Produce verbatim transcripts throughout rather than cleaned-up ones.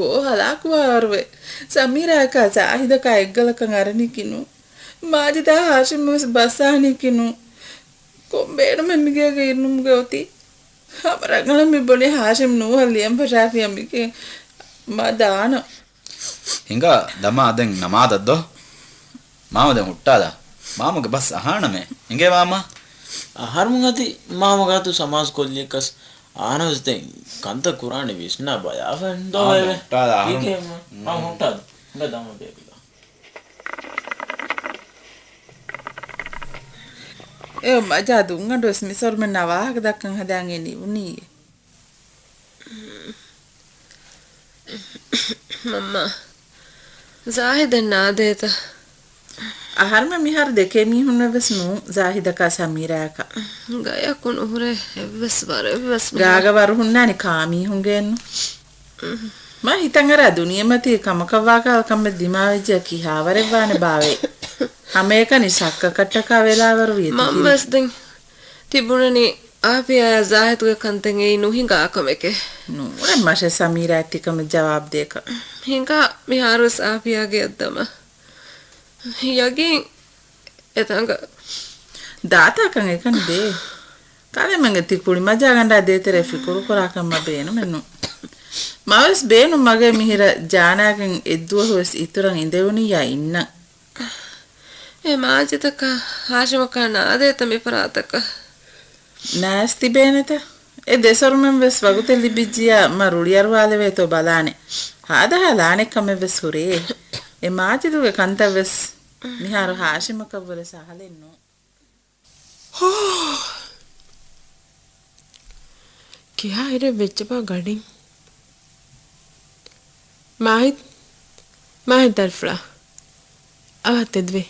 ކޯ ހަލާކުވާވަރުވެ؟ ސަމީރާއަކާ ޒާހިދަކާ އެއްގަލަކަށް އަރަނީކީ ނޫން. މާޖިދާ ހާޝިމް ވެސް ބައްސާނީކީ ނޫން. ކޮން ބޭނުމެއް މިގޭގަ އިންނުމުގެ އޮތީ؟ ހަމަ ރަނގަޅަށް މި ބުނި ހާޝިމް ނޫހަށް ލިޔަން ފަށާފިޔަ މިގެ މަ ދާނަ. ހިނގާ ދަމާ ދެން ނަމާދަށް ދޯ. މާމަ ދެން ހުއްޓާލާ. މާމަގެ ބަސް އަހާނަމޭ. އިނގޭ މާމަ. އަހަރުމުން އަދި މާމަ ގާތު ސަމާސް ކޮށްލިއްކަސް އާނަވެސް ދެން ކަންތައް ކުރާނެ ވިސްނާ ބަޔާފަ ދޯ މާމަ ވެވެ. ހުއްޓާލާ އަހަރުމުން. ކީކޭ މާ؟ މާމަ ހުއްޓާލު. ހިނގާ ދަމާ ބޭބިލާ. އެ މަޖާ ދުންގަނޑުވެސް މިސޮރުމެންނާ ވާހަކަ ދައްކަން ހަދާން އެ ނިވުނީއޭ. މަންމާ، ޒާހިދަށް ނާދޭތަ؟ އަހަރުމެން މިހާރު ދެކޭ މީހުންނެއްވެސް ނޫން ޒާހިދަކާ ސަމީރާއަކާ. ގަޔަކު ނުހުރޭ އެއްވެސް ވަރެއްވެސް މިހާރު. ގާގަ ވަރު ހުންނާނީ ކާ މީހުންގެއެއްނު. މަ ހިތަށް އަރާ ދުނިޔެމަތީ ކަމަކަށްވާކަހަލަ ކަމެއް ދިމާވެއްޖެޔާ ކިހާވަރެއްވާނެ ބާވޭ؟ ހަމައެކަނި ޝައްކަކަށްޓަކާ ވެލާވަރުވިޔަ މަންމަސް ތިކިރި. ދެން ތިބުނަނީ އާފިޔާއާ ޒާހިދުގެ ކަންތައް އެއީ ނުހިނގާ ކަމެކޭ. ނޫނޭ މަށެއް ސަމީރާއަށް ތިކަމެއް ޖަވާބު ދޭކަށް. ހިނގާ މިހާރުވެސް އާފިޔާގެއަށް ދަމާ. ޔަގީން އެތަންގަ. ދާތާކަން އެކަނި ދޭ. ކަލޭމެންގެ ތި ކުޅި މަޖާގަނޑާ ދޭތެރޭ ފިކުރުކުރާކަށް މަ ބޭނުމެއްނު. މަވެސް ބޭނުން މަގޭ މިހިރަ ޖާނާގެން އެއްދުވަހުވެސް އިތުރަށް އިނދެވުނިއްޔާ އިންނަން. އެ މާޖިދަކާ ހާޝިމަކާ ނާދޭތަ މިފަރާތަކަށް؟ ނާސް ތިބޭނެތަ؟ އެ ދެސޮރުމެން ވެސް ވަގުތެއް ލިބިއްޖިޔާ މަ ރުޅިއަރުވާލެވޭތޯ ބަލާނެ. ހާދަހާ ލާނެ ކަމެއް ވެސް ހުރޭ. އެ މާޖިދުގެ ކަންތައް ވެސް މިހާރު ހާޝިމަކަށްވުރެ ސަހަލެއް ނޫން. ކިހާ އިރެއް ވެއްޖެބާ ގަޑިން؟ މާހިތް، މާހިތް ދަރިފުޅާ. އަވަހަށް ތެދުވޭ.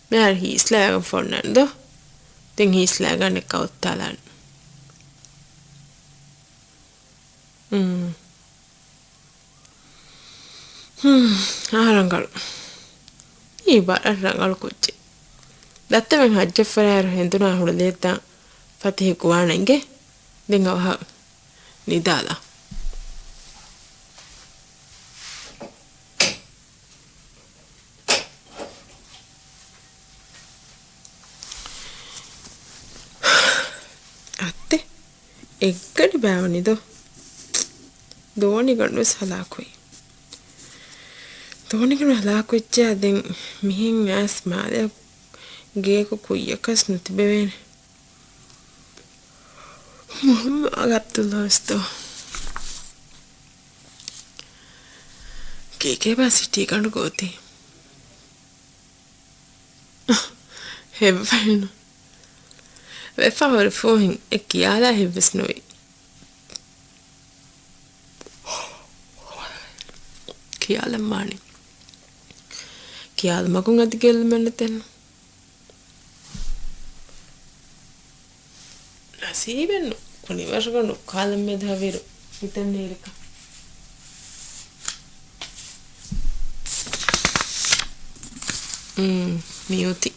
މިހާރު ހީސްލާގަން ފޮންނާނެ ދޯ. ދެން ހީސްލާގަނޑެއް ކައުއްތާލާނެ. ހުން. ހުން، އާ ރަނގަޅު. އީ ވަރަށް ރަނގަޅު ކުއްޖެއް. ދައްތަވެން ހައްޖަށް ފަރާއިރު ހެނދުނާ ހުޅުލިއެއްދާން ފަތިހި ގޮވާނެ އިނގޭ. ދެން އަވަހަށް ނިދާލާ. އައްތެ، އެއްގަޑި ބާވަނި ދޯ. ދޯނިގަނޑުވެސް ހަލާކުވި. ދޯނިގަނޑު ހަލާކުވެއްޖެޔާ ދެން މިހެން އައިސް މާލެ ގޭގަ ކުއްޔަކަސް ނުތިބެވޭނެ. މުހައްމަދު އަބްދުﷲ ވެސް ދޯ. ކީކޭބާ ސިޓީގަނޑު ގޯތީ؟ ހެއްވައެއްނު. ވެފާ ހުރި ފޫހިން އެ ކިޔާލާ ހެއްވެސް ނުވި. ކިޔާލަން ވާނީ. ކިޔާލުމަކުން އަދި ގެއްލުމެއް ނެތެއްނު. ނަސީބެއްނު ކުނިވަށުގަނޑު ކާލަންމެދު ހަވީރު ހިތަށް ނޭރިކަން. އުން، މިއޮތީ.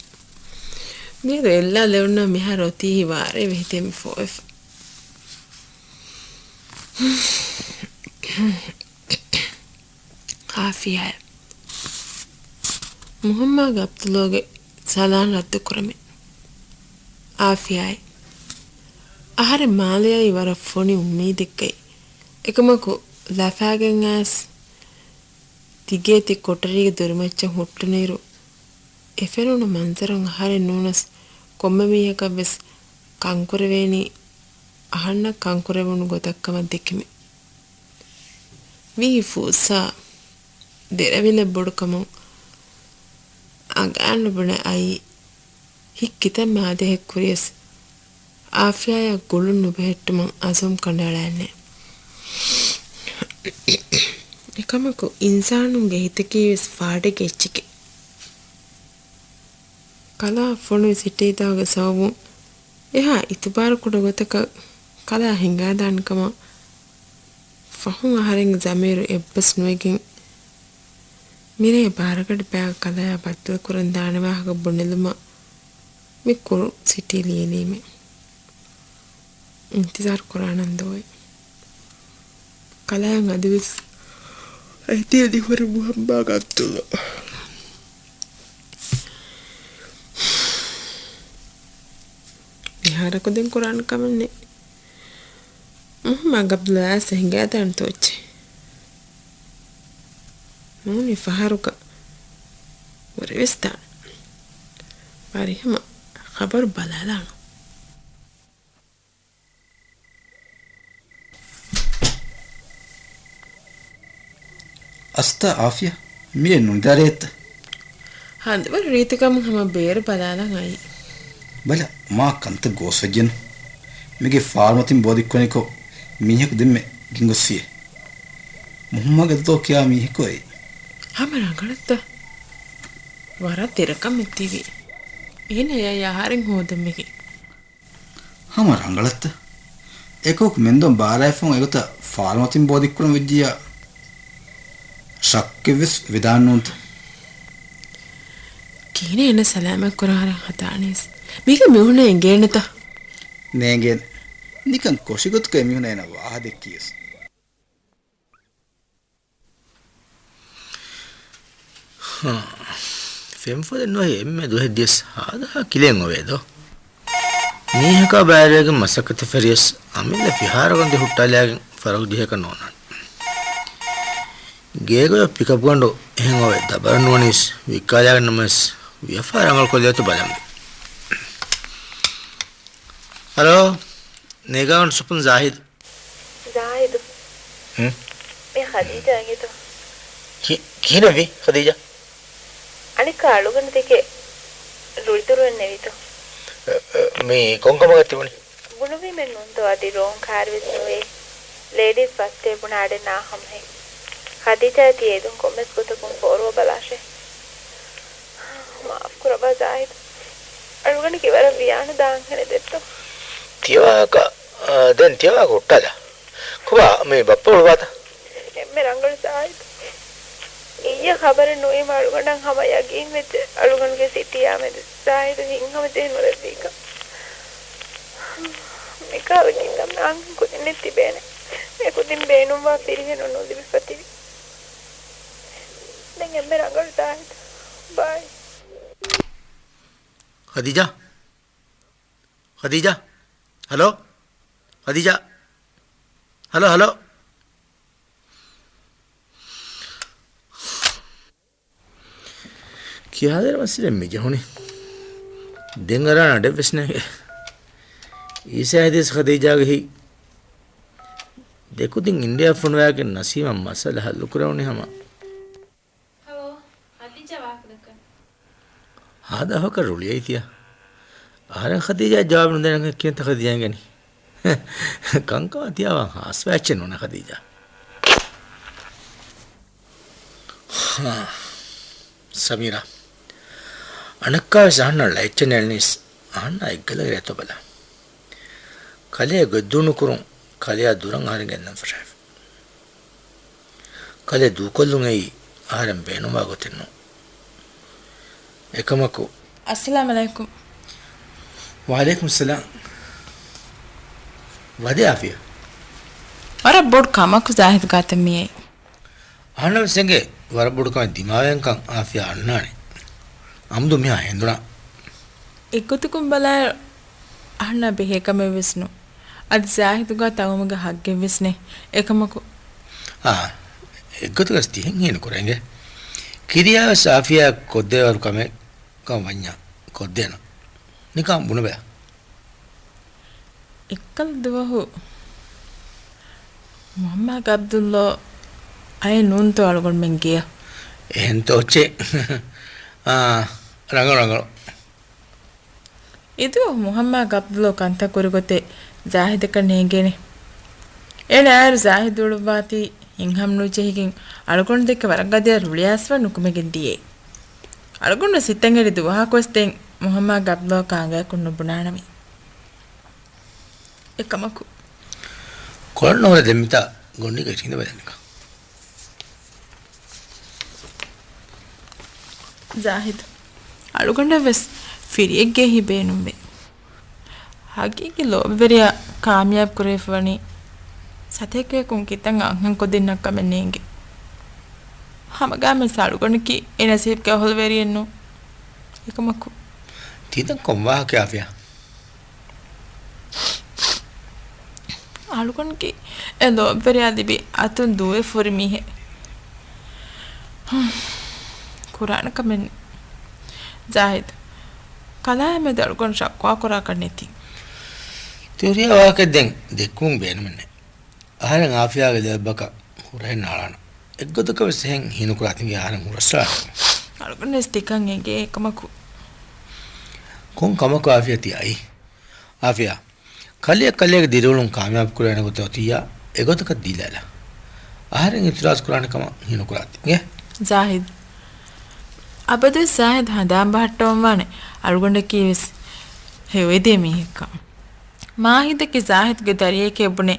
މިއަދު އެއްލާ ލެވުންނަ މިހާރު އޮތީ ހިވާރޭ ވެހިތޭ މި ފޯވެފަ. އާފިޔާއެއް. މުހައްމާގެ އަބްދުﷲގެ ސަލާން ރައްދުކުރަމޭ. އާފިޔާއެއް. އަހަރެން މާލެއައީ ވަރަށް ފޮނި އުއްމީދެއްގައި. އެކަމަކު ލަފާގެން އައިސް ތިގޭތި ކޮޓަރީގެ ދޮރުމައްޗަށް ހުއްޓުނުއިރު، އެ ފެނުނު މަންޒަރުން އަހަރެން ނޫނަސް ކޮންމެ މީހަކަށްވެސް ކަންކުރެވޭނީ އަހަންނަށް ކަންކުރެވުނު ގޮތަށްކަމަށް ދެކެމެ. ވީ ފުއްސާ ދެރަވިލަށް ބޮޑުކަމުން އަނގައަށް ނުބުނެ އައީ. ހިތް ކިތަންމެ އާދޭހެއް ކުރިޔަސް އާފިޔާއަށް ގުޅުން ނުބެހެއްޓުމަށް އަޒުމް ކަނޑައަޅައެއްނެ. އެކަމަކު އިންސާނުންގެ ހިތަކީވެސް ފާޑެއްގެ އެއްޗެކޭ. ކަލާ ފޮނުވި ސިޓީތަކުގެ ސަބަބުން އެހާ އިތުބާރުކުޑަ ގޮތަކަށް ކަލާ ހިނގާދާނެ ކަމަށް ފަހުން އަހަރެންގެ ޒަމީރު އެއްބަސް ނުވެގެން، މިރޭ ބާރަގަޑި ބަޔަކަށް ކަލާޔާ ބައްދަލުކުރަން ދާނެ ވާހަކަ ބުނެލުމަށް މި ކުރު ސިޓީ ލިޔެލީމެ. އިންތިޒާރު ކުރާނަން ދޯއި. ކަލާޔަށް އަދިވެސް އެތި އެދި ހުރި މުހައްމާ ގަބްދުލްލާ. މިހާރަކު ދެން ކުރާނެ ކަމެއް ނެތް. މުހައްމާ ގަބްދުލްލާ އައިސް ހިނގާދާނެތޯ އެއްޗެއް. ނޫނީ ފަހަރުގަ ވަރެވެސް ދާނެ. ވަރިހަމަ ޚަބަރު ބަލާލާނަން. އަސްތާ އާފިޔާ، މިއެއް ނުނިދާ ރޭތަ؟ ހަނދުވަރު ރީތިކަމުން ހަމަ ބޭރު ބަލާލަން އައީ. ބަލަ، މާ ކަންތައް ގޯސްވެއްޖެނު. މީގެ ފާރުމަތިން ބޯދިއްކުނިކޮށް، މީހަކު ދެންމެ ގެންގޮސްފިއޭ. މުހައްމާ ގަބްދުލްލާ ކިޔާ މީހަކު އެއީ. ހަމަ ރަނގަޅަށްތަ؟ ވަރަށް ދެރަކަމެއް ތިބީ. އޭނަ އެއަށް އަހަރެން ހޯދަން ވެގެން. ހަމަ ރަނގަޅަށްތަ؟ އެކަމަކު މެންދޮން ބާރާއިފަހުން އެގޮތަށް ފާރުމަތިން ބޯދިއްކުރަން ވެއްޖިއްޔާ ޝައްކެއްވެސް ވެދާން ނޫންތަ؟ ކިހިނެއް އޭނަ ސަލާމަތް ކުރާ ހަރަ ހަދާނީސް. މީގެ މީހުންނަށް އެނގޭނެތަ؟ ނޭނގޭނެ. ނިކަން ކޮށިގޮތުގަ އެމީހުންނަށް އޭނަ ވާހަ ދެއްކިޔަސް. ފެންފޮދެއް ނުވަހި އެންމެ ދުވަހެއް ދިޔަސް ހާދަހާ ކިލެއް އޮވޭ ދޯ. މީހަކާ ބައިވެރިވެގެން މަސައްކަތެއް ފެށިޔަސް އަމިއްލަ ފިހާރަކަށް ދި ހުއްޓާލާގެން ފަރަގު ޖެހޭކަށް ނޯންނާނެ. ގޭގަ ޕިކަޕް ގަނޑު އެހެން އޮވެ ދަބަރަށް ނުވަނީސް ވިއްކާލާގެން ނަމަވެސް ވިޔަފާރި ރަނގަޅު ކޮށްލިޔަތު ބަލަންވީ. ހަލޯ، ނޭގާގަނޑު ސުޕުން ޒާހިދު. ޒާހިދު. ހުން؟ މީ ޚަދީޖާ އިނގޭތޯ؟ ކި-، ކިހިނެއްވީ ޚަދީޖާ؟ އަނެއްކާ އަޅުގަނޑު ދެކެ ރުޅިތުރުވެން ނެވީތޯ؟ އެ، އެ، މީ ކޮންކަމަކަށް ތިބުނީ؟ ބުނުވީމެއް ނޫންތޯ އަދި ރޯން ކާރިވެސް ނުވޭ. ލޭޑީސް ފަސްޓޭ ބުނާ އަޑެއް ނާ ހަމަހެން. ޚަދީޖާ ތި އެދުން ކޮންމެސް ގޮތަކުން ފޯރުވަ ބަލާށޭ. މާފް ކުރަބާ ޒާހިދު. އަޅުގަނޑަކީ ވަރަށް ވިޔާނުދާ އަންހެނެއް ދެއްތޯ. ތިޔަ ވާހަކަ، އާ، ދެން ތިޔަ ވާހަކަ ހުއްޓާލާ. ކޮބާ މި ބައްޕަ ހުޅުވާތަ؟ އެންމެ ރަނގަޅު ޒާހިދު. އިއްޔެ ޚަބަރެއް ނުވީމަ އަޅުގަނޑަށް ހަމަ ޔަގީން ވެއްޖެ އަޅުގަނޑުގެ ސިޓީއާ މެދު ޒާހިދު ހިތްހަމަޖެހި ނުލެއްވީކަން. މިކަހަލަ ކިތަންމެ އަންހެން ކުދިންނެއް ތިބޭނެ. އެ ކުދިން ބޭނުންވާ ފިރިހެނުން ނުލިބިފަ ތިބި. ދެން އެންމެ ރަނގަޅު ޒާހިދު. ބާއި. ޚަދީޖާ؟ ޚަދީޖާ؟ ހަލޯ؟ ޚަދީޖާ؟ ހަލޯ، ހަލޯ؟ ކިހާދަރަ މައްސަލައެއް މި ޖެހުނީ؟ ދެން އަރާން އަޑެއްވެސް ނޭނގެ. އީސާ ހެދިޔަސް ޚަދީޖާގެ ހިތް ދެކުދިން އިންޑިއާ ފޮނުވާގެން ނަސީމަށް މައްސަލަ ހައްލު ކުރެވުނީ ހަމަ. ހަލޯ، ޚަދީޖާ ވާހަކަ ދައްކަން. ހާދަ އަހަކަށް ރުޅިއައި ތިޔަ. އަހަރެން ޚަދީޖާ ޖަވާބު ނުދޭނަން ކިހިނެއްތަ ޚަދީޖާ އެނގެނީ؟ ކަންކަމާ ތިޔާ ވާން ހާސްވާ އެއްޗެއް ނޫނޭ ޚަދީޖާ. ހާ، ސަމީރާ. އަނެއްކާވެސް އަހަންނަށް ޅައެއްޗެއް ނޭޅިނީސް އަހަންނާ އެއްގަލަށް ރޭތޯ ބަލާ. ކަލެއަށް ގޮތްދޫނުކުރުން ކަލެއާ ދުރަށް އަހަރެން ގެންނަން ފަށާފި. ކަލެ ދޫކޮށްލުން އެއީ އަހަރެން ބޭނުންވާ ގޮތެއް ނޫން. އެކަމަކު. އައްސަލާމް އަލައިކުމް. ވަޢަލައިކުމް ސަލާމް. ވަދެ އާފިޔާ. ވަރަށް ބޮޑު ކަމަކު ޒާހިދު ގާތަށް މިއައީ. އަހަންނަށް ވެސް އެނގޭ ވަރަށް ބޮޑު ކަމެއް ދިމާވެގެންކަން އާފިޔާ އަންނާނެ. އަމްދު މިހާ ހެނދުނާ. އެއްގޮތަކުން ބަލާއިރު އަހަންނާ ބެހޭ ކަމެއް ވެސް ނޫން. އަދި ޒާހިދުގާ ތައުމުގެ ހައްގެއް ވެސް ނެތް. އެކަމަކު. އާ، އެއްގޮތަކަސް ތިހެން ހީނު ކުރެނގެ. ކިރިޔާވެސް އާފިޔާ ކޮށްދޭވަރު ކަމެއް ކަން ވަންޏާ ކޮށްދޭނަން. ނިކާ ބުނެބަޔަ. އެއްކަލަ ދުވަހު މުހައްމާ ގަބްދުއްލޯ އައެއް ނޫންތޯ އަޅުގަނޑުމެން ގެޔަށް. އެހެންތޯ އޮއްޗޭ. އާ، ރަނގަޅު ރަނގަޅު. އެދުވަހު މުހައްމާ ގަބްދުއްލޯ ކަންތައް ކުރި ގޮތެއް ޒާހިދަކަށް ނޭނގޭނެ. އޭނަ އާއިރު ޒާހިދު އުޅުއްވާތީ ހިތްހަމަނުޖެހިގެން އަޅުގަނޑު ދެކެ ވަރަށް ގަދަޔަށް ރުޅިއައިސްފަ ނުކުމެގެން ދިޔައީ. އަޅުގަނޑު ސިތަނގަޑި ދުވަހަކުވެސް ދެން މުހައްމާ ގަބްދުއްލޯ ކާނގަޔަކުން ނުބުނާނަމޭ. އެކަމަކު. ކޮޅަށް ނުހުރެ ދެން މިތާ ގޮނޑިގަ ހިނދެވަލަނިކަ. ޒާހިދު. އަޅުގަނޑަށް ވެސް ފިރިއެއްގެ ހި ބޭނުންވޭ. ހަގީގީ ލޯބިވެރިޔާ ކާމިޔާބު ކުރެވިފަވަނީ ސަތޭކައަކުން ކިތަން އަންހެން ކުދިންނަށް ކަމެއް ނޭނގެ. ހަމަގާމެސް އަޅުގަނޑަކީ އެ ނަސީބުގެ އަހުލުވެރިއެއްނު. އެކަމަކު ތީދަން ކޮން ވާހަކަ އާފިޔާ؟ އަޅުގަނޑަކީ އެ ލޯބިވެރިޔާ ލިބި އަތުން ދޫވެ ފުރި މީހެއް. ކުރާނެ ކަމެއް ނެތް. ޒާހިދު، ކަލާޔާ މެދު އަޅުގަނޑު ޝަކުވާ ކުރާކަށް ނެތި. ތި ހުރިހާ ވާހަކައެއް ދެން ދެއްކުމުން ބޭނުމެއް ނެތް. އަހަރެން އާފިޔާގެ ލޯތްބަކަށް ހުރަހެއް ނާޅާނަން. އެއްގޮތަކަށް ވެސް އެހެން ހީނުކުރާތިންގެ އަހަރެން ހުރަސްއަޅާނަން. އަޅުގަނޑަށް ވެސް ތިކަން އެނގޭ އެކަމަކު. ކޮން ކަމަކު އާފިޔާ ތި އައީ؟ އާފިޔާ، ކަލެއަށް ކަލެއަށް ދިރިއުޅުން ކާމިޔާބު ކުރެވޭނެ ގޮތެއް އޮތިއްޔާ، އެގޮތަކަށް ދީލާލާ. އަހަރެން އިތުރާޒު ކުރާނެ ކަމަށް ހީނުކުރާތި. އިނގޭ؟ ޒާހިދު. އަބަދުވެސް ޒާހިދު ހަނދާން ބަހައްޓަވަންވާނެ އަޅުގަނޑަކީ ވެސް ހެޔޮއެދޭ މީހެއްކަން. މާހިދަކީ ޒާހިދުގެ ދަރިއެކޭ ބުނެ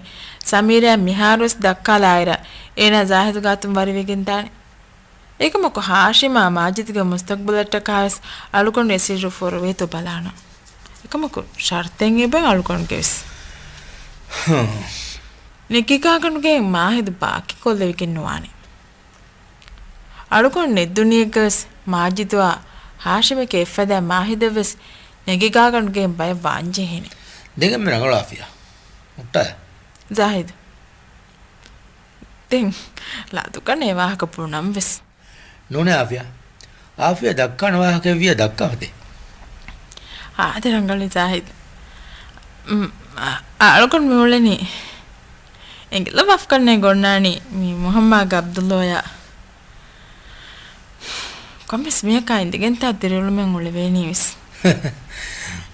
ސަމީރާ މިހާރުވެސް ދައްކާލާއިރަށް އޭނާ ޒާހިދު ގާތުން ވަރިވެގެންދާނެ. އެކަމަކު ހާޝިމާ މާޖިދުގެ މުސްތަގްބަލަށްޓަކާވެސް އަޅުގަނޑު އެ ސިއްރު ފޮރުވޭތޯ ބަލާނަން. އެކަމަކު ޝަރުތެއް އެބަ އަޅުގަނޑުގެވެސް. ހުން. ނެގިގާގަނޑުގެ މާހިދު ބާކީކޮށްލެވިގެން ނުވާނެ. އަޅުގަނޑު ނެތް ދުނިޔެއެއްގަވެސް މާޖިދުއާ ހާޝިމެކޭ އެއްފަދަ މާހިދަށްވެސް ނެގިގާގަނޑުގެ ބަޔަށް ވާންޖެހޭނެ. ދެން އެންމެ ރަނގަޅު އާފިޔާ. ހުއްޓާލަ. ޒާހިދު. ދެން ލަދުގަނޭ ވާހަކަ ބުނަން ވެސް. ނޫނޭ އާފިޔާ. އާފިޔާ ދައްކާނެ ވާހަކައެއްވިއްޔާ ދައްކާފަ ދޭ. އާދެ ރަނގަޅީ ޒާހިދު. އުމް، އަ-، އަޅުގަނޑު މިއުޅެނީ އެނގިލަ ވަފްކަންނޭ ގޮންނާނީ މި މުހައްމާގެ އަބްދުﷲ އާ. ކޮންމެސް މީހަކާ އިނދެގެންތާ ދިރިއުޅުމެއް އުޅެވޭނީވެސް.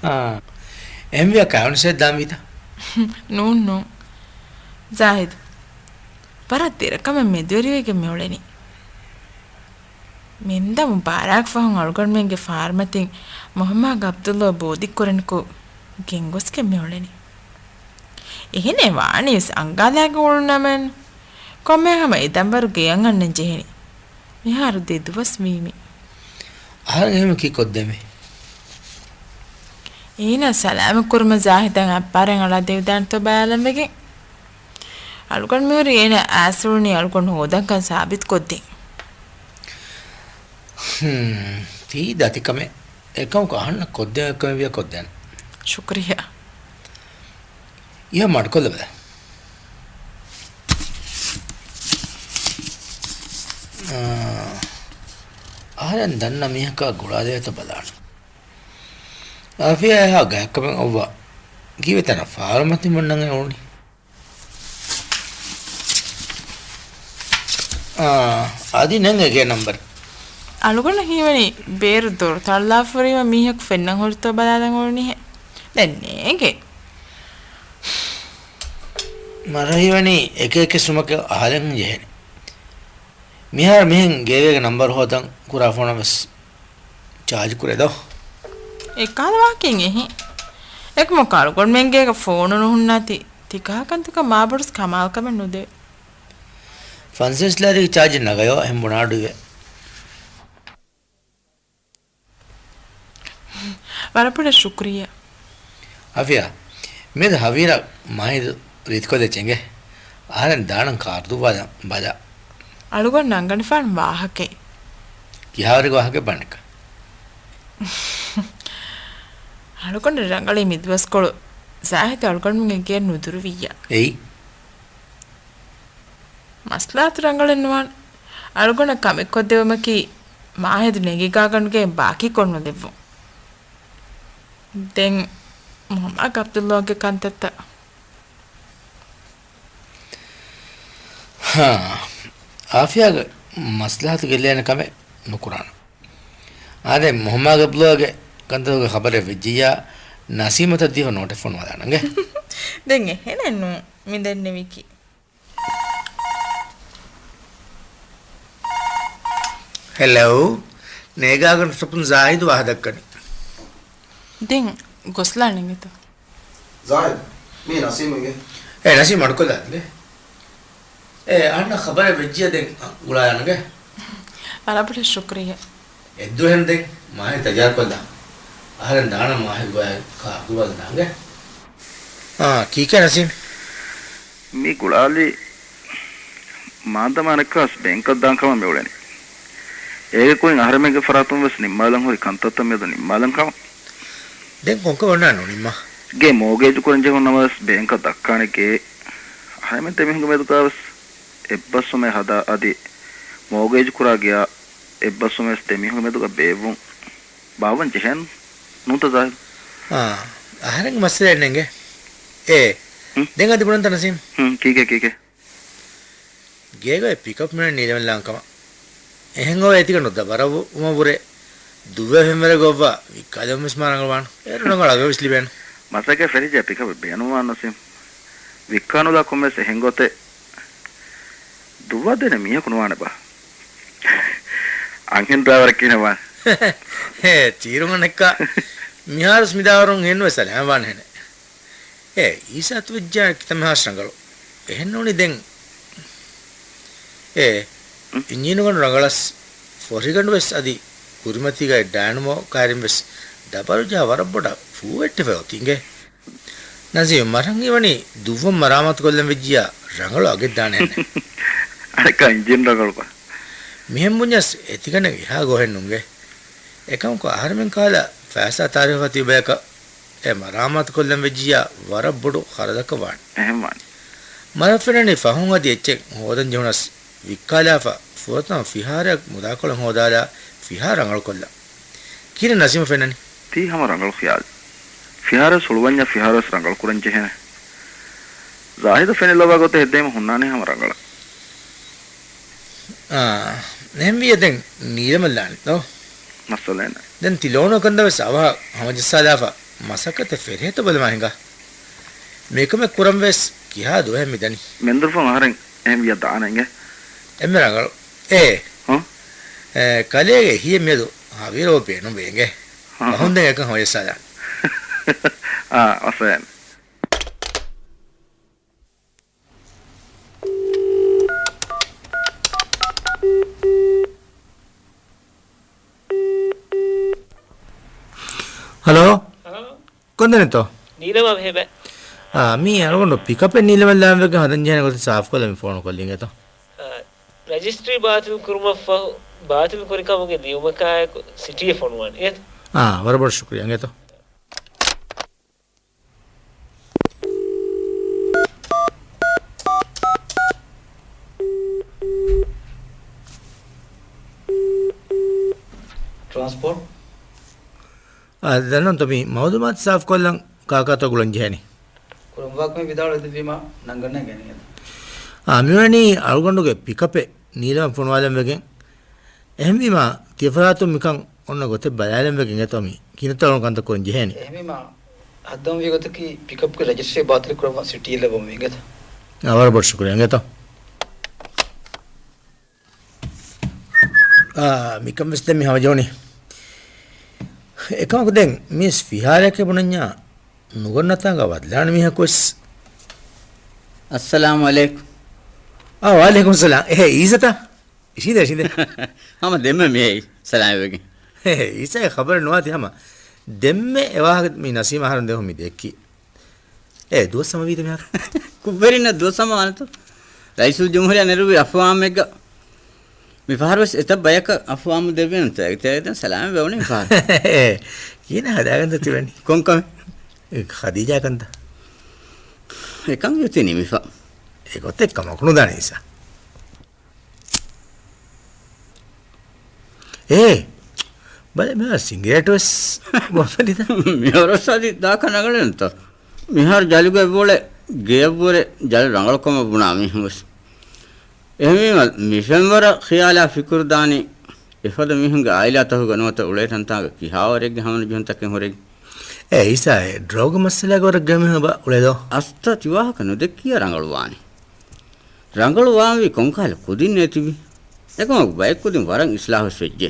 އާ. އެހެންވިއްޔާ ކައިވެނި ސައްދާމީތަ؟ ނޫން، ނޫން. ޒާހިދު. ވަރަށް ދެރަ ކަމެއް މެދުވެރިވެގެން މިއުޅެނީ. މެންދަމު ބާރާގެ ފަހުން އަޅުގަނޑުމެންގެ ފާރުމަތިން މުހައްމާގެ އަބްދުﷲ ބޯދިއްކުރަނިކޮށް ގެންގޮސްގެން މިއުޅެނީ. އެހެނެއް ވާނީވެސް އަންގާލާގެން އުޅުނު ނަމައެއްނު. ކޮންމެހެން ހަމަ އެ ދަންވަރު ގެޔަށް އަންނަން ޖެހެނީ. މިހާރު ދެ ދުވަސް ވީމީ. އަހަރެން އެހެން ކީ ކޮށްދެމީ؟ އޭނާ ސަލާމަތް ކުރުމަށް ޒާހިދަށް އައްބާރެއް އަޅާ ދެވިދާނެތޯ ބަލާލަން ވެގެން. އަޅުގަނޑު މިހުރީ އޭނާ އައިސް އުޅުނީ އަޅުގަނޑު ހޯދަންކަން ސާބިތުކޮށްދިން. ހުން، ތީ ދަތިކަމެއް. އެކަމަކު އަހަންނަށް ކޮށްދޭން އެއްކަމެއްވިއްޔާ ކޮށްދޭނަން. ޝުކުރިއްޔާ. އިހަށް މަޑުކޮށްލަބަލަ. އާ، އަހަރެން ދަންނަ މީހަކާ ގުޅާލެވޭތޯ ބަލާނަން. އާފިޔާ އެހާ ގާތްކަމެއް އޮއްވާ. ކީއްވެ ތަނަށް ފާރުމަތިން ވަންނަން އެ އުޅުނީ. އާ، އަދި ނެން އެގޭ ނަންބަރެއް. އަޅުގަނޑަށް ހީވަނީ ބޭރު ދޮރު ތަޅުލާފަ ހުރީމަ މީހަކު ފެންނަން ހުރިތޯ ބަލާލަން އުޅުނީހޭ. ދެން ނޭނގެ. މަރަށް ހީވަނީ އެކެއް އެކެއް ސުމަކެއް އަހާލަން ޖެހޭނެ. މިހާރު މިހެން ގޭގޭގެ ނަންބަރު ހޯދަން ކުރާ ފޯނަށް ވެސް ޗާޖް ކުރޭ ދޯ. އެކަހަލަ ވާހަކައެއް އެހި. އެކަމަކު އަޅުގަނޑުމެން ގޭގަ ފޯނު ނުހުންނާތީ ތިކަހަލަ ކަންތަކަށް މާބޮޑުސް ކަމާލްކަމެއް ނުދެވޭ. ފަންސަވީސް ލާރިގެ ޗާޖެއް ނަގަޔޯ އެހެން ބުނާ އަޑު އިވޭ. ވަރަށް ބޮޑަށް ޝުކުރިއްޔާ. އާފިޔާ، މިއަދު ހަވީރާ މާހިދު ރީތިކޮށްލައްޗޭ އިނގޭ. އަހަރެން ދާނަން ކާރު ދުއްވާލަން ބަލާ. އަޅުގަނޑު ނަންގަނެފާނެ ވާހަކައެއް. ކިހާވަރެއްގެ ވާހަކައެއް ބާނެކަ؟ އަޅުގަނޑަށް ރަނގަޅީ މިދުވަސްކޮޅު ޒާހިދު އަޅުގަނޑުމެންގެ ގެއަށް ނުދުރުވިއްޔާ. އެއީ؟ މަސްލަހަތު ރަނގަޅެއް ނުވާނެ. އަޅުގަނޑަށް ކަމެއް ކޮށްދެވުމަކީ މާހިދު ނެގިގާގަނޑުގެ ބާކީ ކޮށްނުދެއްވުން. ދެން މުހައްމާގެ އަބްދުﷲގެ ކަންތައްތައް. ހާ، އާފިޔާގެ މަސްލަހަތު ގެއްލޭނެ ކަމެއް ނުކުރާނަން. އާދެ، މުހައްމާގެ އަބްދުﷲގެ ކަންތައްތަކުގެ ޚަބަރެއް ވެއްޖިއްޔާ، ނަސީމަތަށް ދީފަ ނޯޓެއް ފޮނުވާލާނަން އިނގޭ. ދެން އެހެނެއްނު މި ދެންނެވިކީ. ހެލޯ. ނޭގާގަނޑު ސޮޕުން ޒާހިދު ވާހަ ދައްކަނީ. ދެން ގޮސްލާނެ އިނގޭތޯ. ޒާހިދު، މީ ނަސީމު އިނގޭ. އޭ ނަސީމް މަޑުކޮށްލާ އިނގޭ. އޭ އަހަންނަށް ޚަބަރެއް ވެއްޖިއްޔާ ދެން ގުޅާލާނަން އިނގޭ. ވަރަށް ބޮޑަށް ޝުކުރިއްޔާ. އެއްދުވަހެން ދެން މާހި ތައްޔާރުކޮށްލާ. އަހަރެން ދާނަން މާހި ގޮވާ ކާރު ދުއްވާލަން އިނގޭ. އާ، ކީކޭ ނަސީމް؟ މި ގުޅާލީ މާން ދަމާނެ ކާސް ބޭންކަށް ދާން ކަމަށް މިއުޅެނީ. އޭގެ ކުރިން އަހަރެމެންގެ ފަރާތުން ވެސް ނިންމާލަން ހުރި ކަންތައްތައް މިއަދު ނިންމާލަން ކަމަށް. ދެން ކޮންކަމެއް ނުނިންމާ؟ ގޭ މޯގޭޖު ކުރަން ޖެހުނު ނަމަވެސް ބޭންކަށް ދައްކާނެ ގޭ. އަހަރެމެން ދެމީހުންގެ މެދުގަވެސް އެއްބަސްވުމެއް ހަދާ އަދި މޯގޭޖު ކުރާ ގެޔާ އެއްބަސްވުމެއް ވެސް ދެމީހުންގެ މެދުގަ ބޭއްވުން ބާއްވަން ޖެހޭނު ނޫންތަ ޒާހިދު؟ އާ، އަހަރެން މައްސަލައެއް ނެނގޭ. އޭ، ހުން؟ ދެން އަދި ބުނަންތަ ނަސީމް؟ ހުން، ކީކޭ، ކީކޭ؟ ގޭގަ އެ ޕިކަޕް މިނެ ނީލަމެން ލާން ކަމަށް. އެހެން އޮވެ އެތިގަނޑު ދަބަރަވުމަށް ވުރެ ދުއްވާ ފެންވަރެއް ގޮއްވާ ވިއްކާލަން ވެސް މާ ރަނގަޅުވާނު. އޭރު ރަނގަޅު އަގެއް ވެސް ލިބޭނު. މަސައްކަތް ފެށިއްޖެ ޕިކަޕެއް ބޭނުންވާން ނަސީމް. ވިއްކާނުލާ ކޮންމެސް އެހެން ގޮތެއް ދުއްވާދޭނެ މީހަކު ނުވާނެބާ؟ އަންހެން ދާވަރަކީ ނަބާ. ހޭ، ތީރު ހަނެއްކާ. މިހާރުސް މިދާވަރުން ހެންވެސް އަލައިން ވާނެހެނެ. އޭ، އީސާ ތުވެއްޖާ ކިތަންމެހާސް ރަނގަޅު. އެހެންނޫނީ ދެން. އޭ، އިންޖީނުގަނޑު ރަނގަޅަސް، ފޮށިގަނޑުވެސް އަދި ކުރިމަތީގައި ޑައިނަމޯ ކައިރިންވެސް ދަބަރުޖާ ވަރަށް ބޮޑަށް ފޫވެއްޓިފަ އޮތީ އިނގޭ. ނަޒީމް، މަރަން އިވަނީ ދުއްވަން މަރާމާތުކޮށްލަން ވެއްޖިއްޔާ ރަނގަޅު އަގެއް ދާނެ ހެންނެއް. އަނެއްކާ އިންޖީން ރަނގަޅުކަ. މިހެން ބުންޏަސް އެތިގަނޑެއް އެހާ ގޮހެއް ނުންގޭ. އެކަމަކު އަހަރެމެން ކާލަ ފައިސާ ތާރިފަ ތިބޭކަށް އެ މަރާމާތުކޮށްލަން ވެއްޖިއްޔާ ވަރަށް ބޮޑު ޚަރަދަކަށް ވާނެ. އެހެން ވާނެ. މަރަށް ފެންނަނީ ފަހުން އަދި އެއްޗެއް ހޯދަން ޖެހުނަސް ވިއްކާލާފަ ފުރަތަމަ ފިހާރައަށް މުދާކޮޅެއް ހޯދާލާ ފިހާރަ ރަނގަޅުކޮށްލާ. ކިހިނެއް ނަސީމަށް ފެންނަނީ؟ ތީ ހަމަ ރަނގަޅު ޚިޔާލެއް. ފިހާރަ ސުޅުވަންޏާ ފިހާރަ ވެސް ރަނގަޅު ކުރަން ޖެހޭނެ. ޒާހިދަށް ފެނިލައްވާ ގޮތެއް ހެއްދެވީމަ ހުންނާނީ ހަމަ ރަނގަޅަށް. އާ، އެހެންވިއްޔާ ދެން ނީލަމަށް ލާނެތޯ؟ މައްސަލައެއް ނެތް. ދެން ތި ލޯނު ކަންތައް ވެސް އަވަހަށް ހަމަޖައްސާލާފަ މަސައްކަތެއް ފެށޭތޯ ބަލަމާ ހިނގާ. މިކަމެއް ކުރަން ވެސް ކިހާ ދުވަހެއް މިދަނީ. މެންދުރުފުށް އަހަރެން އެހެން ވިއްޔާ ދާނެ އިނގޭ. އެންމެ ރަނގަޅު. އޭ. ހުން؟ އޭ، ކަލޭގެ އެހީއެއް މިއަދު ހަވީރަށް ބޭނުންވޭ އިނގޭ. ހުން. ފަހުން ދެން އެކަން ހަމަޖައްސާލާނެ. އާ، މައްސަލައެއް ނެތް. ހަލޯ. ހަލޯ. ކޮންދެނެއްތޯ؟ ނީލަމާ ބެހޭ ބައެއް. އާ، މީ އަޅުގަނޑު ޕިކަޕެއް ނީލަމަށް ލާންވެގެން ހަދަން ޖެހޭނެ ގޮތަށް ސާފުކޮށްލަން މި ފޯނު ކޮށްލީ އިނގޭތޯ. އާ، ރަޖިސްޓްރީ ބާތިލް ކުރުމަށްފަހު ބާތިލް ކުރި ކަމުގެ ލިޔުމަކާއެކު ސިޓީއެއް ފޮނުވާނެ އިނގޭތޯ. އާ، ވަރަށް ބޮޑަށް ޝުކުރިއްޔާ އިނގޭތޯ. ޓްރާންސްޕޯޓް. އާ، ދަންނަންތޯ މި މައުލޫމާތު ސާފުކޮށްލަން ކާކާތޯ ގުޅަން ޖެހޭނީ؟ ކުރަންވާކަމެއް ވިދާޅުވެދެއްވީމަ ނަންގަންނަން ގެނެގެން. އާ، މިވަނީ އަޅުގަނޑުގެ ޕިކަޕެއް ނީލަމަށް ފޮނުވާލަން ވެގެން. އެހެންވީމާ، ތިޔަފަރާތުން މިކަން އޮންނަ ގޮތެއް ބަލާލަން ވެގެން އިނގޭތޯ މި ކިހިނެއްތޯ ކަންތައް ކުރަން ޖެހޭނީ. އެހެންވީމާ، ހައްދަވަންވީ ގޮތަކީ ޕިކަޕްގެ ރަޖިސްޓްރީ ބާތިލް ކުރައްވާ ސިޓީއެއް ލައްވަމުން އިނގޭތަ؟ އާ، ވަރަށް ބޮޑަށް ޝުކުރިއްޔާ އިނގޭތޯ. އާ، މިކަން ވެސް ދެން މި ހަމަޖެހުނީ. އެކަމަކު ދެން މިސް ފިހާރައެކޭ ބުނަންޏާ ނުގަންނަތާނގަ ވަދެލާނެ މީހަކު ވެސް. އައްސަލާމު ޢަލައިކުމް. އާ، ވަޢަލައިކުމް ސަލާމް. އެހޭ، އީސަތަ؟ އިށީދޭ، އިށީދޭ. ހަމަ ދެންމެ މި އެއީ ސަލާމްވެގެން. އެހޭ، އީސައޭ ޚަބަރެއް ނުވާތީ ހަމަ. ދެންމެ އެ ވާހަކަ މި ނަސީމް އަހަރުން ދެމުން މި ދެއްކީ. އޭ، ދުވަސް ހަމަވީތަ މިހާރު؟ ކުށްވެރިންނަށް ދުވަސް ހަމަ ވާނެތޯ؟ ރައީސުލްޖުމްހޫރިއްޔާ ނެރުއްވި އަފުވާމެއްގަ މިފަހަރުވެސް އެތައް ބަޔަކަށް އަފުވާމު ދެއްވިނަމަ ތެ-، ތެރެދެން ސަލާމަތް ވެވަނީ މިފަހަރު. އޭ، ކިހިނެއް ހަދާގަންތަ ތިވަނީ؟ ކޮންކަމެއް؟ އެ ޚަދީޖާ ކަންތަ؟ އެކަން އޮތީ ނިމިފަ. އެގޮތެއް ކަމަކު ނުދާނެ އީސާ. އޭ، ބަލަ މިހާރު ސިނގިރޭޓު ވެސް ބޮފެލިތަ؟ މިހާރު ސާދި ދާކަށް ނަގަޅެންތަ؟ މިހާރު ޖަލުގެ އެއްވޮޅެ ގެޔަށްވުރެ ޖަލު ރަނގަޅުކަމަށް ބުނާ މީހުން ވެސް. އެހެންވީމަ، މިފެންވަރަށް ޚިޔާލާ ފިކުރު ދާނީ، އެފަދަ މީހުންގެ އާއިލާތަކުގަ ނުވަތަ އުޅޭތަންތާގަ ކިހާވަރެއްގެ ހަމަނުޖެހުންތަކެއް ހުރެގެން. އޭ އީސާ، އެ ޑްރަގުގެ މައްސަލާގަ ވަރަށް ގިނަ މީހުން އެބަ އުޅޭދޯ؟ އަސްތަ ތިވާހަކަ ނުދެއްކިއްޔާ ރަނގަޅުވާނެ. ރަނގަޅުވާންވީ ކޮންކަހަލަ ކުދިންނޭ ތިބި. އެކަމަކު ބައެއް ކުދިން ވަރަށް އިސްލާހުވެސް ވެއްޖެ.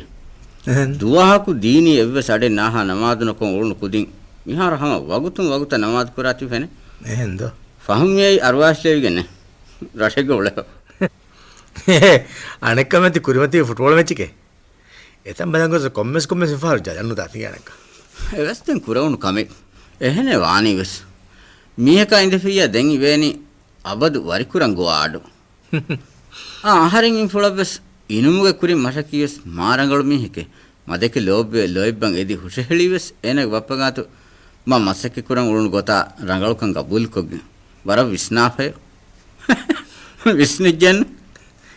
އެހެން. ދުވަހަކު ދީނީ އެއްވެސް އަޑެއް ނާހާ ނަމާދު ނުކޮށް އުޅުނު ކުދިން މިހާރު ހަމަ ވަގުތުން ވަގުތަށް ނަމާދު ކުރާތީ ފެނޭ. އެހެންދޯ؟ ފަހުން މިއައީ އަރުވާސް ލެވިގެންނޭ. ރަށެއްގަ އުޅޭ. އަނެއްކަމެއް ތި ކުރިމަތީގެ ފުޓްބޯޅަ މެޗެކޭ. އެތަން ބަލަން ގޮސް ކޮންމެސް ކޮންމެސް މިފަހަރު ޖަލަން ނުދާތީ އަނެއްކާ. އެވެސް ދެން ކުރެވުނު ކަމެއް. އެހެނެއް ވާނީ ވެސް. މީހަކާ އިނދެފިއްޔާ ދެން އިވޭނީ އަބަދު ވަރިކުރަން ގޮވާ އަޑު. އާ، އަހަރެން އިން ފުޅަށްވެސް އިނުމުގެ ކުރިން މަށަކީވެސް މާ ރަނގަޅު މީހެކޭ. މަދެކެ ލޯބިވެ ލޯތްބަށް އެދި ހުށަހެޅީވެސް އޭނަގެ ބައްޕަގާތު މަ މަސައްކަތްކުރަން އުޅުނު ގޮތާ ރަނގަޅުކަން ގަބޫލުކޮށްގެން. ވަރަށް ވިސްނާފައި. ވިސްނިއްޖެން.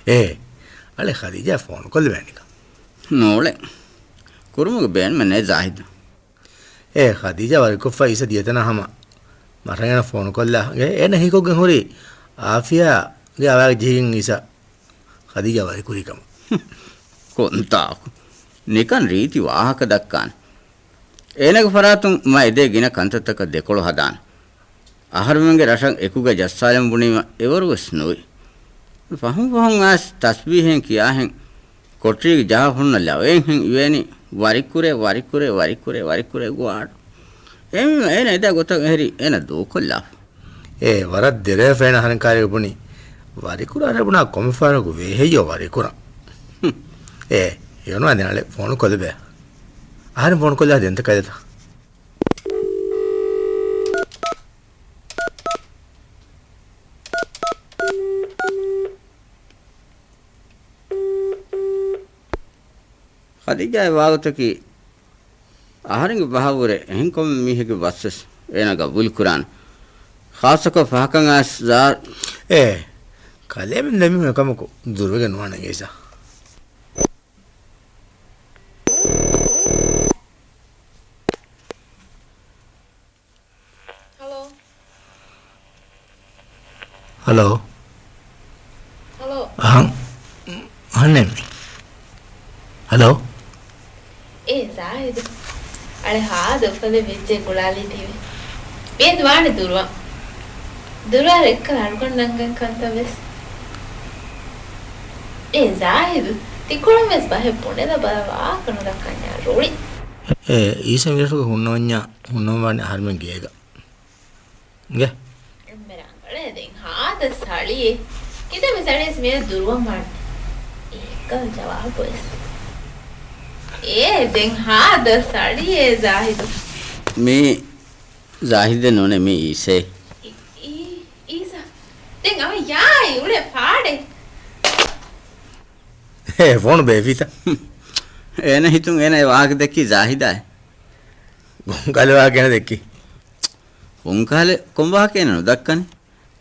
އޭ، އަޅެ ޚަދީޖާ ފޯނު ކޮށްލެވޭނެކަ؟ ނޫޅެ. ކުރުމުގެ ބޭނުމެއް ނެތް ޒާހިދު. އޭ ޚަދީޖާ ވަރިކޮށްފަ އީސަ ދިޔަތަނާ ހަމަ މަށަށް އޭނަ ފޯނުކޮށްލާ. އޭނަ ހީކޮށްގެން ހުރީ އާފިޔާގެ އަވާގެ ޖެހިގެން އީސަ ޚަދީޖާ ވަރިކުރި ކަމަށް. ކޮންތާކު؟ ނިކަން ރީތި ވާހަކަ ދައްކާނެ. އޭނަގެ ފަރާތުން މަ އެދޭ ގިނަ ކަންތައްތަކަށް ދެކޮޅު ހަދާނެ. އަހަރުމެންގެ ރަށަށް އެކުގަ ޖައްސާލަން ބުނީމަ އެވަރުވެސް ނުވި. ފަހުން ފަހުން އައިސް ތަސްބީހެއް ކިޔާހެން ކޮޓަރީގެ ޖަހާ ހުންނަ ލަވައެއްހެން އިވޭނީ ވަރިކުރޭ، ވަރިކުރޭ، ވަރިކުރޭ، ވަރިކުރޭ ގޮވާ. އެހެންވީމަ އޭނަ އެދާ ގޮތަށް އެހެރީ އޭނަ ދޫކޮށްލާފަ. އޭ ވަރަށް ދެރަވެފަ އޭނަ އަހަރެން ކާރިގަ ބުނީ، ވަރިކުރާ ރޭ ބުނާ ކޮންމެ ފަހަރަކު ވޭ ހެއްޔޯ ވަރިކުރަން. އޭ އެއޮންނާ ދެން އަޅެ ފޯނު ކޮލެބޭ. އަހަރެން ފޯނު ކޮށްލާ ދެންތަ ކަލޭތަ؟ ޚަދީޖާގެ ވާގޮތަކީ އަހަރެންގެ ބަހަށްވުރެ އެހެން ކޮންމެ މީހެއްގެ ބަސްވެސް އޭނަ ގަބޫލުކުރާނެ. ޚާއްޞަކޮށް ފަހަކަށް އައިސް ޒާ-، އޭ، ކަލޭމެން ދެމީހުން އެކަމަކު ދުރުވެގެން ނުވާނެ އީސާ. ހަލޯ. ހަލޯ. ހަލޯ. އަހަން، އަހަންނޭ މި. ހަލޯ. އޭ ޒާހިދު. އަޅެ ހާދަ އުފަލެއް ވެއްޖެ ގުޅާލީތީވެ. މިއަދު ވާނެ ދުރުވަން. ދުރާ ރެއްކަލަ އަޅުގަނޑު ނަންގަން ކަންތައް ވެސް. އޭ ޒާހިދު، ތިކޮޅުން ވެސް ބަހެއް ބުނެލަބަލަ ވާހަކަ ނުދައްކަންޏާ ރުޅި. އޭ، އީސަ މިރަށުގަ ހުންނަވަންޏާ ހުންނަވަންވާނެ އަހަރުމެން ގޭގަ. ގެ. އެންމެ ރަނގަޅޭ ދެން ހާދަ ސަޅިއެއް. ކިތައް މި ސަޅިއެސް މިއަދު ދުރުވަން ވާނެ. އޭކަލް ޖަވާބު ވެސް. އޭ ދެން ހާދަ ސަޅިއޭ ޒާހިދު. މީ ޒާހިދެއް ނޫނޭ މީ އީސައޭ. އީ، އީ، އީސަ. ދެން އަވަ ޔާއި އުޅޭ ފާޑެއް. އޭ ފޯނު ބޭފީތަ؟ އޭނަ ހިތުން އޭނަ އެ ވާހަކަ ދެއްކީ ޒާހިދާއޭ. ގޮންކަހަލަ ވާހަކަ އޭނަ ދެއްކީ. ގޮންކަހަލަ ކޮން ވާހަކަ އޭނަ ނުދައްކަނީ.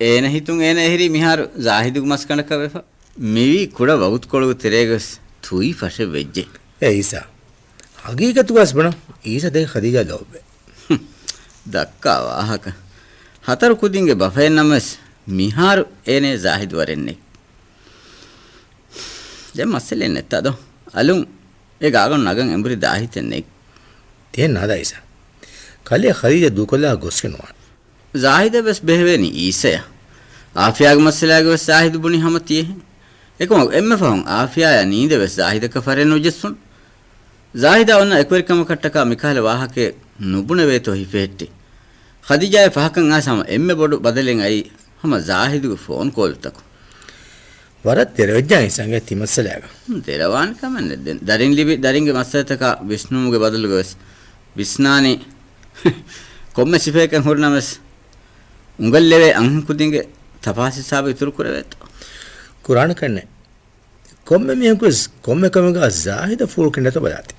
އޭނަ ހިތުން އޭނަ އެހެރީ މިހާރު ޒާހިދުގެ މަސްގަނޑަކަށް ވެފަ. މިވީ ކުޑަ ވަގުތުކޮޅުގެ ތެރޭގަވެސް ތުއި ފަށެއް ވެއްޖެ. އޭ އީސާ. ހަގީގަތުގަސް ބުނަން އީސަ ދެން ޚަދީޖާ ލޯބިވޭ. ހުން. ދައްކާ ވާހަކަ. ހަތަރު ކުދިންގެ ބަފައެއް ނަމަވެސް މިހާރު އޭނަ ޒާހިދު ވަރެއް ނެތް. ދެން މައްސަލައެއް ނެތްތާ ދޯ؟ އަލުން އެ ގާގަނޑު ނަގަން އެނބުރި ދާހިތެއް ނެތް. ތިހެން ނާދާ އީސާ. ކަލޭ ޚަދީޖާ ދޫކޮށްލާ ގޮސްގެން ނުވާނެ. ޒާހިދަށް ވެސް ބެހެވޭނީ އީސަޔަށް. އާފިޔާގެ މައްސަލާގެ ވެސް ޒާހިދު ބުނީ ހަމަ ތިޔަހެން. އެކަމަކު އެންމެ ފަހުން އާފިޔާޔާ ނީނދެ ވެސް ޒާހިދަކަށް ފަރެއް ނުޖެއްސުނު. ޒާހިދާ އޮންނަ އެކުވެރިކަމަކަށްޓަކާ މިކަހަލަ ވާހަކައެއް ނުބުނެވޭތޯ ހިފެހެއްޓި. ޚަދީޖާއަށް ފަހަކަށް އައިސް ހަމަ އެންމެ ބޮޑު ބަދަލެއް އައީ ހަމަ ޒާހިދުގެ ފޯނު ކޯލުތަކުން. ވަރަށް ދެރަވެއްޖާ އިންސާންގެ ތިމައްސަލާގަ. ދެރަވާނެ ކަމެއް ނެތް. ދެން ދަރިން ލިބި ދަރިންގެ މައްސަލަތަކާ ވިސްނުމުގެ ބަދަލުގަ ވެސް ވިސްނާނީ ކޮންމެ ސިފައެއްކަން ހުރި ނަމަވެސް އުނގަންލެވޭ އަންހެން ކުދިންގެ ތަފާސް ހިސާބެއް އިތުރު ކުރެވޭތޯ؟ ކުރާނެ ކަންނެ. ކޮންމެ މީހަކުވެސް ކޮންމެ ކަމެއްގަ ޒާހިދަށް ފޫޅު ކިނޑޭތޯ ބަލާތި.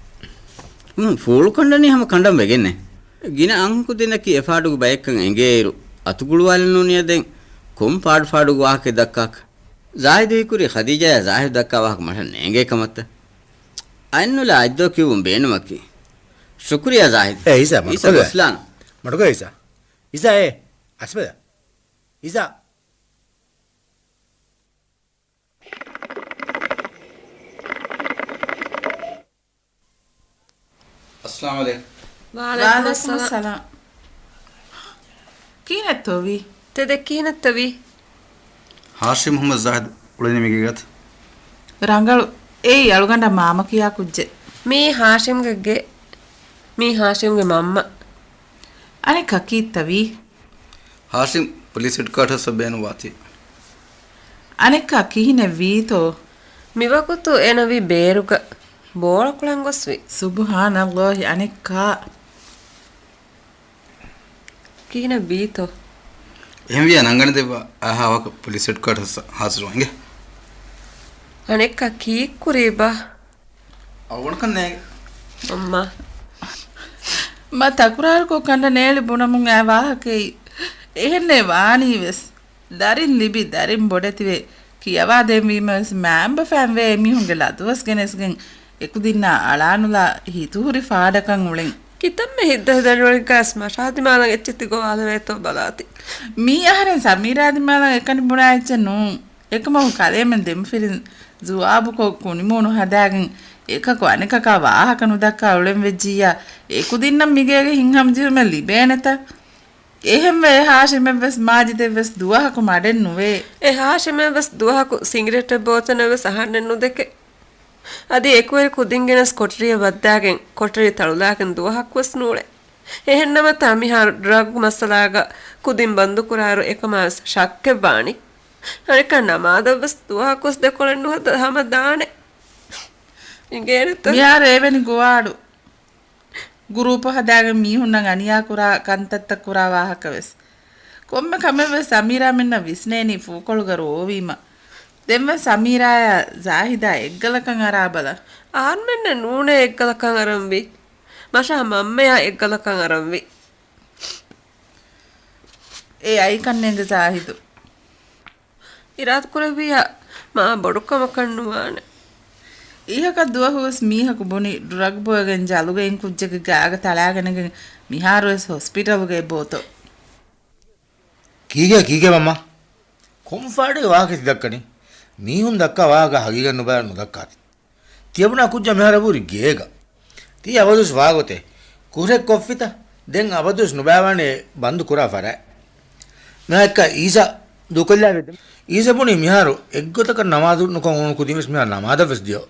ހުން، ފޫޅު ކަނޑަނީ ހަމަ ކަނޑަން ވެގެންނޭ. ގިނަ އަންހެން ކުދިންނަކީ އެފާޑުގެ ބައެއްކަން އެނގޭއިރު އަތުގުޅުވާލެއް ނޫނިއްޔާ ދެން ކޮން ފާޑު ފާޑުގެ ވާހަކައެއް ދައްކާކަށް؟ ޒާހިދު ހީކުރީ ޚަދީޖާޔާ ޒާހިދު ދައްކާ ވާހަކަ މަށަށް ނޭނގޭ ކަމަށްތަ؟ އަތްނުލާ އަތްދޯ ކިޔުމުން ބޭނުމަކީ. ޝުކުރިއްޔާ ޒާހިދު. އޭ އީސާ، އީސާ މަޑުކޮށްލާ. ގޮސްލާނަން. މަޑުކޮށް އީސާ. އީސާ އޭ. އަސްބަދަ. އީސާ. އައްސަލާމު ޢަލައިކުމް. ވަޢަލައިކުމުއްސަލާމް. ކިހިނެއްތޯވީ؟ ތެދެއް ކިހިނެއްތޯވީ؟ ހާޝިމް މުޙައްމަދު ޒާހިދު އުޅެނީ މީގެ ގަތަ. ރަނގަޅު. އެއީ އަޅުގަނޑަށް މާމަ ކިޔާ ކުއްޖެއް. މީ ހާޝިމްގެ ގެ. މީ ހާޝިމްގެ މަންމަ. އަނެއްކާ ކީއްތަވީ؟ ހާޝިމް ޕޮލިސް ހެޑްކުއާޓަރސްއަށް ބޭނުންވާތީ. އަނެއްކާ ކިހިނެއްވީތޯ؟ މިވަގުތު އޭނަވީ ބޭރުގަ ބޯޅަކުޅަން ގޮސްވި. ސުބުޙާނައްލާހި، އަނެއްކާ؟ ކިހިނެއްވީތޯ؟ އެހެންވިއްޔާ ނަންގަނެދެއްވާ، އަހާ ވާހަކަ ޕޮލިސް ހެޑްކުއާޓަރސްއަށް ހާޒިރުވާ އިނގޭ. އަނެއްކާ ކީއްކުރީބާ؟ އަވަންކަން ނޭނގެ. އައްމާ. މަ ތަކުރާރުކޮށް ކަނޑަ ނޭޅި ބުނަމުން އައި ވާހަކައީ. އެހެންނޭ ވާނީވެސް. ދަރިން ލިބި ދަރިން ބޮޑެތިވެ ކިޔަވާދޭންވީމަވެސް މާބަފައިން ވޭ އެމީހުންގެ ލަދުވަސް ގެނެސްގެން އެކުދިންނާ އަޅާނުލާ ހިތުހުރި ފާޑަކަށް އުޅެން. ކިތަންމެ ހިތްދަހި ދަނޑުވަޅިން ކަސް މަށާ ދިމާލަށް އެއްޗެއް ތި ގޮވާލެވޭތޯ ބަލާތި. މީ އަހަރެން ސަމީރާ ދިމާލަށް އެކަނި ބުނާ އެއްޗެއް ނޫން. އެކަމަކު ކަލޭމެން ދެމަފިރިން ޒުވާބުކޮށް ކުނިމޫނު ހަދާގެން އެކަކު އަނެކަކާ ވާހަކަ ނުދައްކާ އުޅެން ވެއްޖިއްޔާ އެކުދިންނަށް މިގޭގެ ހިތްހަމަޖެހުމެއް ލިބޭނެތަ؟ އެހެންވެ އެ ހާޝިމެއްވެސް މާޖިދެއްވެސް ދުވަހަކު މަޑެއް ނުވޭ. އެ ހާޝިމެއްވެސް ދުވަހަކު ސިނގިރޭޓެއް ބޯތަނެއްވެސް އަހަންނެއް ނުދެކެ. އަދި އެކުވެރި ކުދިން ގެނެސް ކޮޓަރިއަށް ވައްދާގެން ކޮޓަރި ތަޅުލާގެން ދުވަހަކުވެސް ނޫޅޭ. އެހެންނަމަތާ މިހާރު ޑްރަގް މައްސަލާގަ ކުދިން ބަންދުކުރާއިރު އެކަމާވެސް ޝައްކެއް ވާނީ. އަނެއްކާ ނަމާދަށްވެސް ދުވަހަކުވެސް ދެކޮޅެއް ނުހަދާ ހަމަ ދާނެ. އިނގޭނެތަ؟ މިހާރު އެވެނި ގޮވާޑު. ގުރޫޕު ހަދާގެން މީހުންނަށް އަނިޔާކުރާ ކަންތައްތައް ކުރާ ވާހަކަވެސް. ކޮންމެ ކަމެއްވެސް ސަމީރާމެންނަށް ވިސްނޭނީ ފޫކޮޅުގަ ރޯވީމަ. ދެންވެސް ސަމީރާއާ ޒާހިދާ އެއްގަލަކަށް އަރާބަލަ. އަހަރުމެންނެއް ނޫނޭ އެއްގަލަކަށް އަރަންވީ. މަށާ މަންމަޔާ އެއްގަލަކަށް އަރަންވީ. އެ އައިކަންނޭނގެ ޒާހިދު. އިރާދަކުރެއްވިއްޔާ މާ ބޮޑު ކަމަކަށް ނުވާނެ. އިހަކަށް ދުވަހުވެސް މީހަކު ބުނި ޑްރަގް ބޮއެގެން ޖަލުގައިން ކުއްޖެއްގެ ގާގަ ތަޅާގަނެގެން މިހާރުވެސް ހޮސްޕިޓަލުގައި ބޯތޯ. ކީކޭ ކީކޭ މަންމާ؟ ކޮން ފާޑެއް ވާހަކަ ތި ދައްކަނީ؟ މީހުން ދައްކާ ވާހަކަ ހަގީގަތް ނުބަލާ ނުދައްކާތި. ތިޔަބުނާ ކުއްޖާ މިހާރު ވުރި ގޭގަ. ތީ އަބަދުވެސް ވާގޮތެއް. ކުށެއް ކޮށްފިތަ؟ ދެން އަބަދުވެސް ނުބައިވާނެ ބަންދު ކުރާ ފަރާތް. މިހާއެއްކަ އީސާ ދޫކޮށްލާ ވެއްޖެ. އީސާ ބުނީ މިހާރު އެއްގޮތަކަށް ނަމާދު ނުކޮށް އުޅުނު ކުދިންވެސް މިހާރު ނަމާދަށްވެސް ދިޔަ.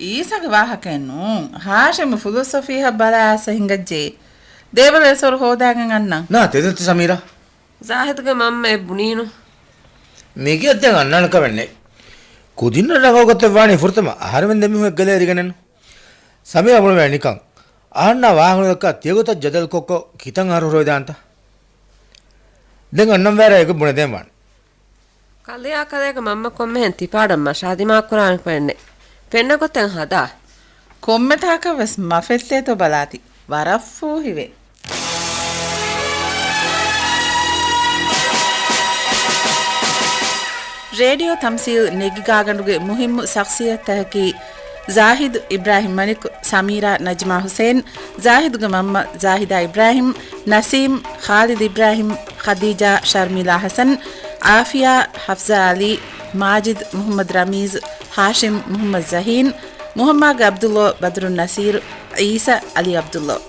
އީސާގެ ވާހަކައެއް ނޫން. ހާޝިމް ފުލުސަފީހަށް ބަލާ އައިސް ހިނގައްޖެ. ދޭބަލަ އެސޮރު ހޯދާގެން އަންނަން. ނާ، ތެދެއްތަ ސަމީރާ؟ ޒާހިދުގެ މަންމަ އެ ބުނީނު. މީގެ ދެން އަންނާނެ ކަމެއް ނެތް. ކުދިންނަށް ރަނގަޅު ގޮތެއް ވާނީ ފުރަތަމަ އަހަރެމެން ދެމީހުން އެއްގަލޭ އެރިގެނެއްނު. ސަމީރާ ބުނެވޭ ނިކަން. އަހަންނާ ވާހަކަ ނުދައްކާ ތިޔަގޮތަށް ޖަދަލުކޮށްކޮށް ކިތަން އަހަރު ހުރެވިދާންތަ؟ ދެން އަންނަން ވޭރާ އެގޮތް ބުނެދޭން ވާނެ. ކަލެއާ ކަލޭގެ މަންމަ ކޮންމެހެން ތިފާޑަށް މަށާ ދިމާކުރާނެ ކަމެއް ނެތް. ފެންނަ ގޮތެއް ހަދާ. ކޮންމެ ތާކަށް ވެސް މަ ފެއްލޭތޯ ބަލާތި. ވަރަށް ފޫހިވޭ. ރޭޑިއޯ ތަމްސީލް ނެގި ގާގަނޑުގެ މުހިއްމު ޝަޚްޞިއްޔަތުތަކަކީ ޒާހިދު އިބްރާހިމް މަނިކު، ސަމީރާ ނަޖްމާ ހުސެން، ޒާހިދުގެ މަންމަ ޒާހިދާ އިބްރާހިމް، ނަސީމް، ޚާލިދު އިބްރާހިމް، ޚަދީޖާ، ޝަރްމީލާ ޙަސަން، އާފިޔާ، ޙަފްޒާ ޢަލީ، މާޖިދު، މުޙައްމަދު ރަމީޒް، ހާޝިމް، މުޙައްމަދު ޒަހީން، މުޙައްމާގެ ޢަބްދުﷲ، ބަދުރު ނަޞީރު، ޢީސާ، ޢަލީ ޢަބްދުﷲ.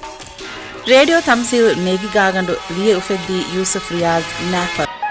ރޭޑިއޯ ތަމްސީލް ނެގި ގާގަނޑު ލިޔެ އުފެއްދީ ޔޫސުފް ރިޔާޒް ނާފަރު.